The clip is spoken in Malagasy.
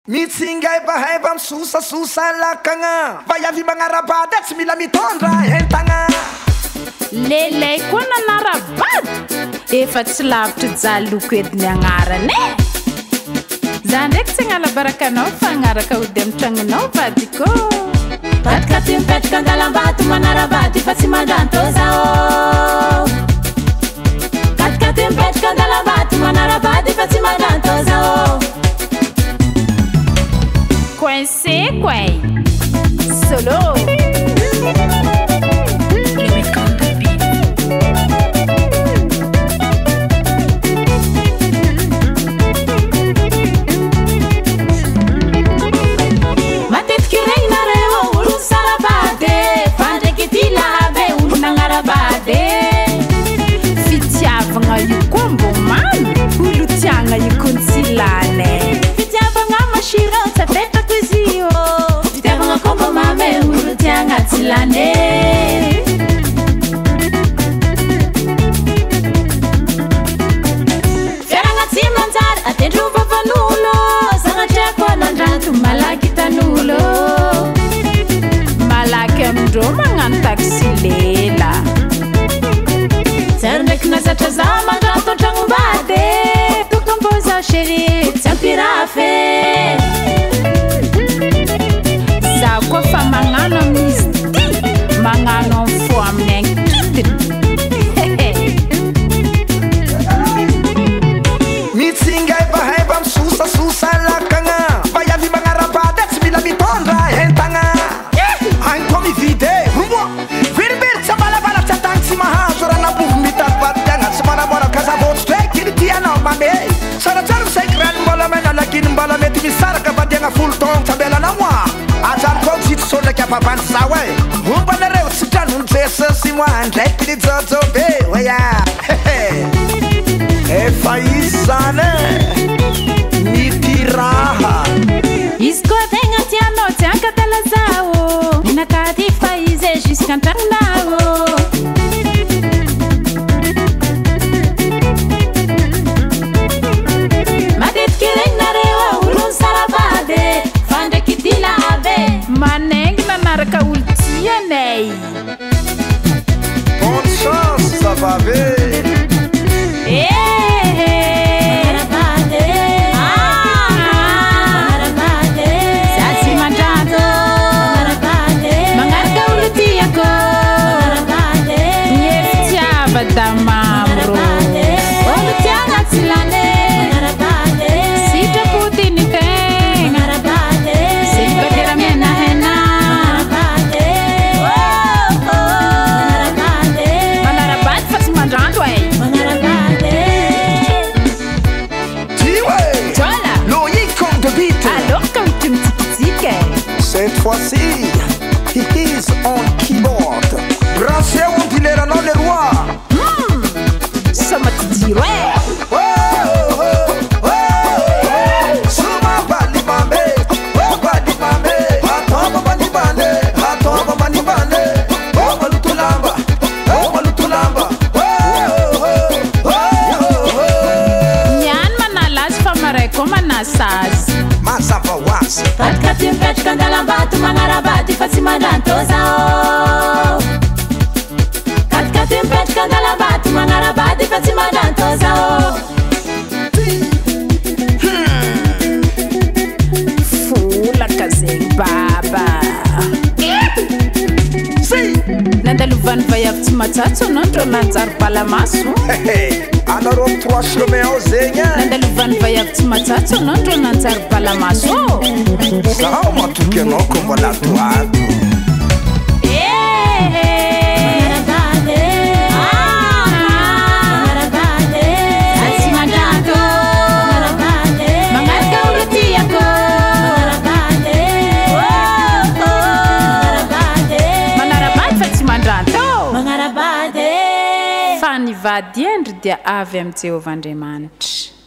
Mitsingaibahaimba misosasosa lakagna, vaiavy magnara-bady tsy mila mitondra entagna. Lelay koa nanara-bady, efa tsy lavitry jaloko edy ny agnarany e. Za ndraiky tsy agnala baraka anao fa agnaraka hody amin'ny tragnonao vadiko. Katikaty mipetraka andalam-bato manara-bady fa tsy mandrantoza ô. Katikaty mipetraka andalam-bato manara-bady fa tsy mandrantoza ô. Coincé quoi. Solo. Matetiky regninareo olo sarabady fa ndraiky ty lahabe olo nagnarabady. Fitiavagna io koa mbô mamy, olo tiagna io koa tsy lany. Fitiavagna masira tsy apetrako izy io. Fitiavagna koa mbô mamy olo tiagna tsy lany. Fiaragna tsy manjary atendro vavan'olo, sagnatria koa nandranto malaky hitan'olo. Malaky amindreo magnano taxi lela. Zary ndraiky nazatra za mandranto an-tragnom-bady, tokony mbô za chérie tsy ampirafy. Za koa fa magnano amin'izy ty, magnano amin'ny fo amin'ny ankitiny. Mitsingaibahaimba misosasosa lakagna, vaiavy magnara-bady tsy mila mitondra entagna. Agny koa mividy e, romoa verimbery tsy ambalabala tsy atagny tsy mahazo raha nabovo mitady vady tsy manamora ka zavotso ndraiky ny tianao mame. Tsaratsara misaiky rano mbola maina laginy mbola mety misaraka vadiagna 10 taogno tsy ambelanao moa. Ajano koa tsy hita ndraiky ampavandy zao e. Momba anareo tsy tranony Jesosy moa ndraiky ny jojo be oea. Efa izy zany e, mipiraha. Izy koa tegna tianao tsy ankadala zao, ninakaty fa izy e jusqu'an-tragnonao. Matetiky regninareo olo sarabady fa ndraiky ty lahabe. Manaingy nanaraka olo tianay. Bonne chance zavavy. Za tsy mandranto, magnaraka olo tiako. Ny fitiava da mamro. Olo tiagna tsy lany. Sitrapo ty ny tegna. Célibataire mihenahena. Manara-bady fa tsy mandranto e. Tiwe Voilà. Loïc on the beat. Alors ka ohatra mitsikitsiky e. Cette fois-ci, he is on keyboard. Brancé on dileranao le roi. Samaty jiro e. Oh, oh, oh, oh. Soma balibambe, oh balibambe. Ataova balibane, ataova balibane. Oh balutulamba, oh balutulamba. Oh, oh, oh, oh, oh. Niany manala azy fa maray koa manasa azy. Mazava ho azy. Katikaty mipetraka andalam-bato manara-bady fa tsy mandrantoza ô. Katikaty mipetraka andalam-bato manara-bady fa tsy mandrantoza ô. Folaka zegny baba. Si. Nandalovan'ny vaiavy tsy matsatso anao ndrô nanjary balamaso. Anareo amy trois chemin ao zegny e. Nandalovan'ny vaiavy tsy matsatso anao ndrô nanjary balamaso. Zaho matoky anao ko mbola atoato. Za tsy mandranto, magnaraka olo tiako. Manara-bady fa tsy mandranto. Fa ny vady endry dia avy amin'i Jehovah Andriamanitra.